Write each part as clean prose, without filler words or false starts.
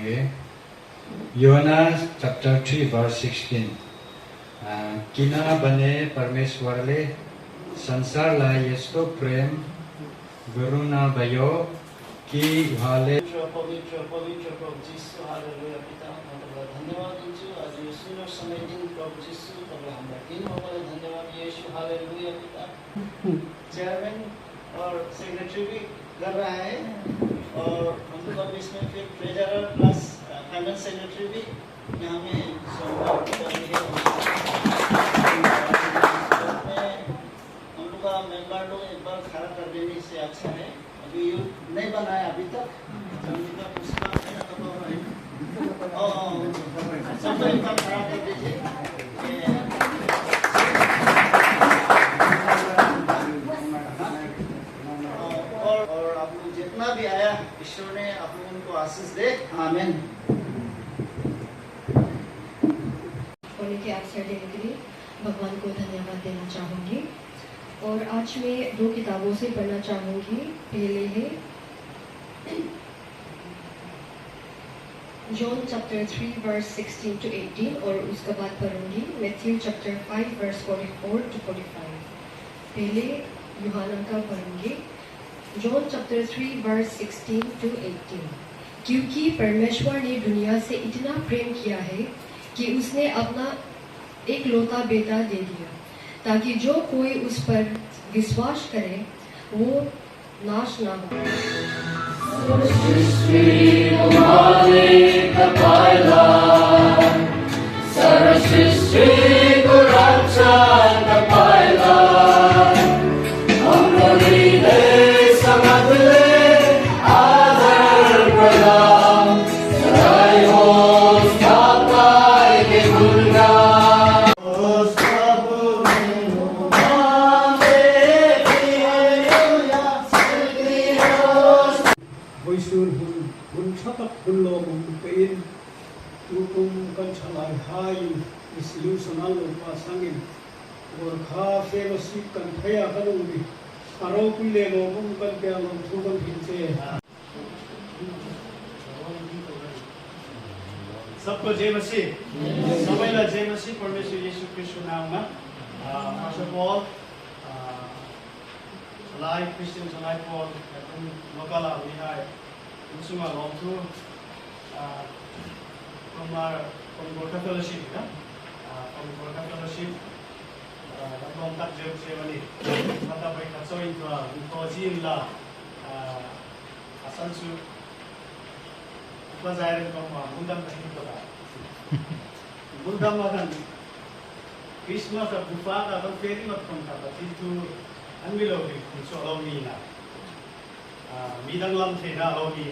पढ़ेंगे। यूहन्ना chapter 3 worse 16। किनभने परमेश्वरले संसारलाई यस्तो प्रेम गर्नुभयो कि उहाँले पवित्र प्रभु जीशु, हालेलुया। पिता, म तपाईँलाई धन्यवाद दिन्छु आज यो सुन्दर समय दिन प्रभु जीशु तपाईँले हामीलाई दिनुभयो, धन्यवाद यीशु, हालेलुया। पिता, चेयरमैन और सेक्रेटरी भी कर रहा है और हम लोग अब इसमें फिर ट्रेजरर प्लस फाइनेंस सेक्रेटरी भी यहाँ में हम लोग का मेंबर लोग एक बार खड़ा कर देने से अच्छा है। अभी यूथ नहीं बनाया अभी तक, सबको एक बार खड़ा कर दीजिए। और आप लोग जितना भी आया, ईश्वर ने आप लोगों को आशीष दे, आमीन। होने के अवसर देने के लिए भगवान को धन्यवाद देना चाहूँगी। और आज मैं 2 किताबों से पढ़ना चाहूँगी। पहले है जॉन चैप्टर 3 वर्स 16 to 18 और उसके बाद पढ़ूंगी मैथ्यू चैप्टर 5 वर्स 44 to 45। पहले यूहन्ना का पढ़ूंगी जॉन चैप्टर 3 वर्स 16 to 18। क्योंकि परमेश्वर ने दुनिया से इतना प्रेम किया है कि उसने अपना एकलौता बेटा दे दिया, ताकि जो कोई उस पर विश्वास करे वो नाश ना हो। सबको जय मसीह, सबैलाई जय मसीह। परमेश्वर येशू ख्रीष्टको नाममा फर्स्ट अफ अल लाइभ क्रिस्चियन्सहरूलाई लोकल हामीलाई मुसुमा लम्थु from Gorkha Fellowship, from Gorkha Fellowship, from tak jauh sewani, mata baik kacau itu, ujian lah, asal su, pelajaran kamu, mudam tak itu lah, mudam makan, Christmas atau bufa atau feri macam apa, itu ambil lagi, itu lagi na, midang lam thena lagi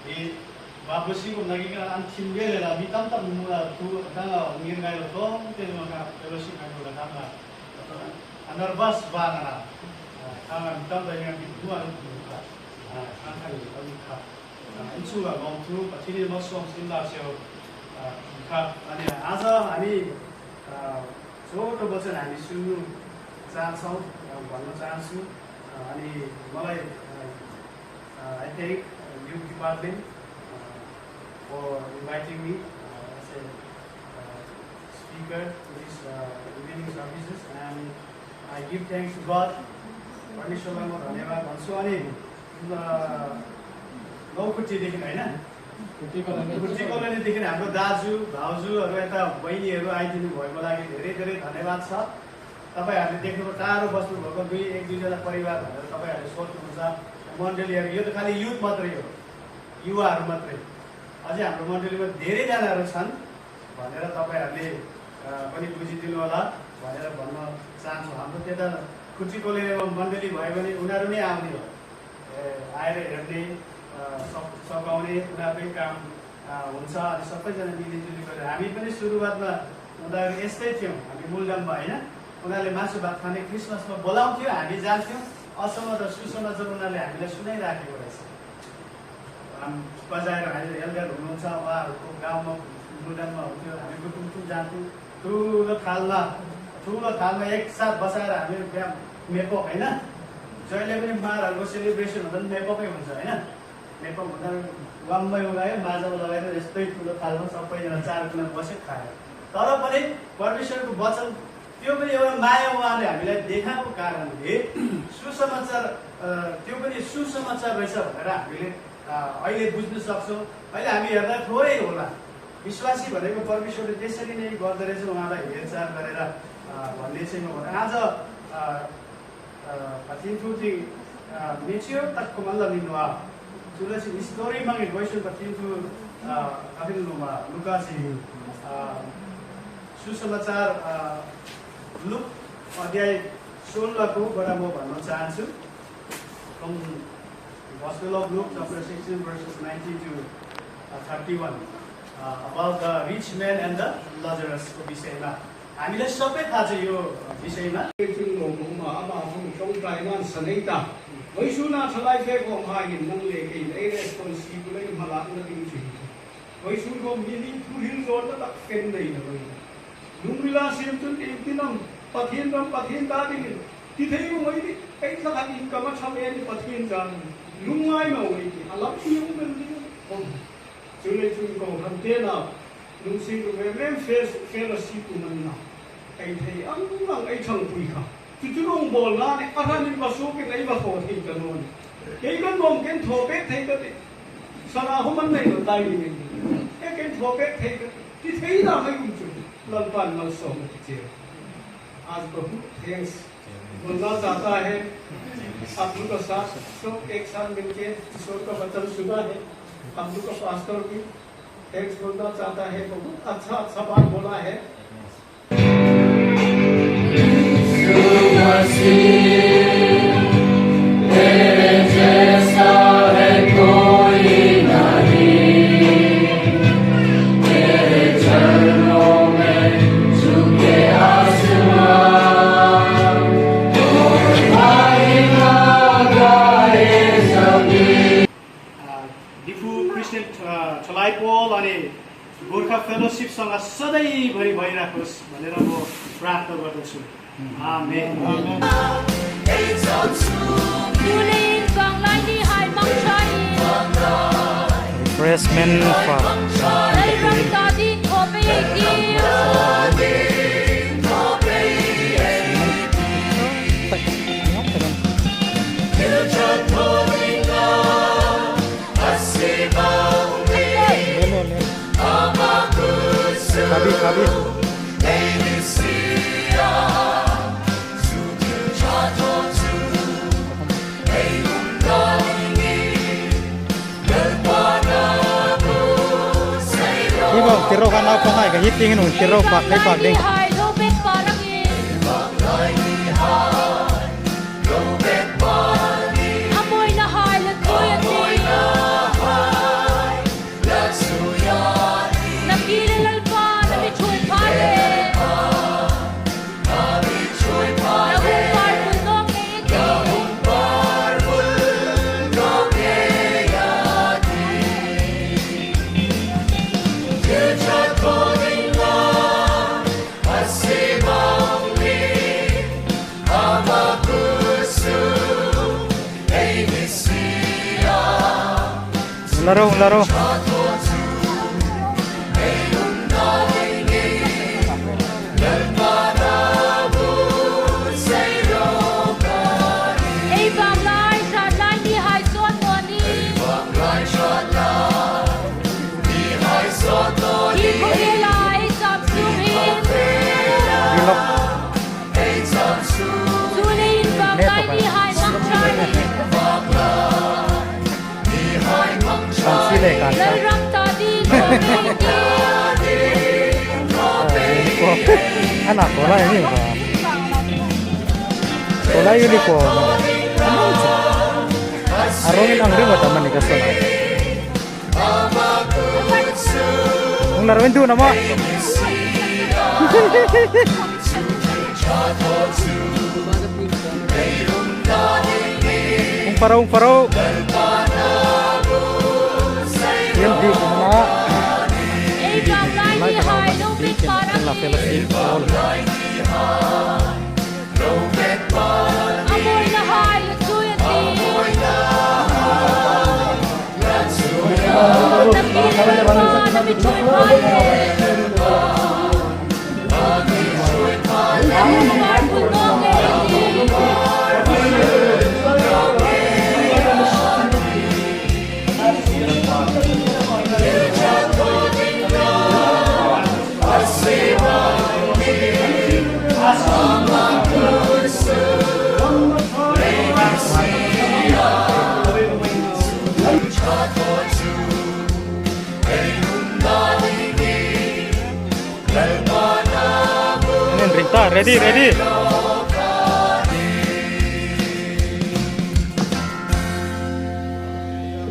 ini. बाबुसी को नगी का अंतिम गेले ला बितम तब मुला तू तंगा नीर गायलो तो तेरे मका फेलोशिप का मुला तंगा अनर्बस बाना तंगा बितम तब yang kedua मुला tangga itu मुला इंचु का गौतु पतिनी मौसम सिंला सेव मुला अनि आज हामी छोटो वचन हामी सुन्नु चाहन्छौँ भन्न चाहन्छु अनि मलाई I think youth department for inviting me as a speaker to this evening services, and I give thanks to God. परमेश्वरलाई म धन्यवाद भन्छु। अनि नौकुटीदेखि होइन कुटी कलोनीदेखि हाम्रो दाजु भाउजूहरू यता बहिनीहरू आइदिनु भएको लागि धेरै धेरै धन्यवाद छ। तपाईहरुले देख्नु टाढो बस्नु भएको 1-2 जना परिवार भनेर तपाईहरुले सोच्नुहुन्छ मण्डलीहरू यो त खाली युथ मात्रै हो, युवाहरू मात्रै, अझै हाम्रो मण्डलीमा धेरै जनाहरू छन् भनेर तपाईहरुले पनि बुझिदिनु होला भनेर भन्न चाहन्छु। हाम्रो त्यता कुटी कलोनीमा मण्डली भयो भने उनीहरू नै आउने हो, आएर हेर्ने सघाउने उनीहरूकै काम हुन्छ। अनि सबैजना मिलिजुली गरेर हामी पनि सुरुवातमा उनीहरू यस्तै थियौँ, हामी मूलगाउँमा होइन, उनीहरूले मासु भात खाने क्रिसमसमा बोलाउँथ्यो, हामी जान्थ्यौँ, असमाचार सुसमाचार उनीहरूले हामीलाई सुनाइराखेको रहेछ। बजाएर अहिले एल्डर हुनुहुन्छ, उहाँहरूको गाउँमा मूलगाउँमा हुन्थ्यो, हामी टुटुम जान्थ्यौँ, ठुलो थालमा एकसाथ बसाएर हामी मेपक होइन, जहिले पनि मारहरूको सेलिब्रेसन हुँदा पनि मेपकै हुन्छ होइन, मेकअप हुँदा वाम्मै उगायो माजामा लगाएर यस्तै ठुलो थालमा सबैजना 4 कुना बस्यो खायो। तर पनि परमेश्वरको वचन त्यो पनि एउटा माया उहाँले हामीलाई देखाएको कारणले सुसमाचार त्यो पनि सुसमाचार रहेछ भनेर हामीले अहिले बुझ्न सक्छौँ। अहिले हामी हेर्दा थोरै होला, विश्वासी भनेको परमेश्वरले त्यसरी नै गर्दो रहेछ उहाँलाई हेरचाह गरेर भन्ने चाहिँ म आज patintuti mecio tak kumala minwa sudah si story mangi question patintu kapil numa Lukasi सुसमाचार लुक अध्याय 16 को बाट म भन्न चाहन्छु from Gospel of Luke chapter 16 verses 19 to 31 about the rich man and the Lazarus को विषयमा हामीलाई सबै थाहा छ यो विषयमा वैसुना छलाई फेको भागिन नंगले के ए रेस्पोन्सिबल मला नदिन छु वैसुको मिनि थुहिल जोर त केन दैन लुमिला सिमचुन इतिनम पथिन दादिन तिथैको मैले कैसा लागि कम छमेन पथिन जान लुमाइ न होइ कि अलग सिउ बन्दी जुले जुको हमतेना लुसी वेम फेलोशिप मन्ना कैथै अंगं ऐ छंग पुइखा तुजुरong bol na ne aranin basu ke nei ba ko thi kanon ei kan mom ken thope thei ka sara human nei no tai ni e ken thope thei ka ti thei da mai un chu lal pan mal so me che आज प्रभु thanks बोलना चाहता है आप लोग का साथ सब एक साथ मिलके ईश्वर का वचन सुना है आप लोग का पास्टर भी थैंक्स बोलना चाहता है बहुत अच्छा बात बोला है तेरे जैसा है कोई नहीं तेरे चरणों में झुके आसमान और भाई ना गाए ज़मीन डिफू क्रिस्चियन छलाइ पोल अनि गोर्खा फेलोशिपसँग सधैँभरि भइराखोस् भनेर म प्रार्थना गर्दछु Amen. Freshman Kabi. Kiro kan aku hai ka hiting nu kiro pak ding Laro. Anak bola ini bola unicorn arongin angri buat teman nih kesana ngaruin tuh nama Ungparo yang di mana la fellowship all ไปช่วยพายเรือช่วยพายเรือให้คุณน้องได้ดีRinta, ready, ready.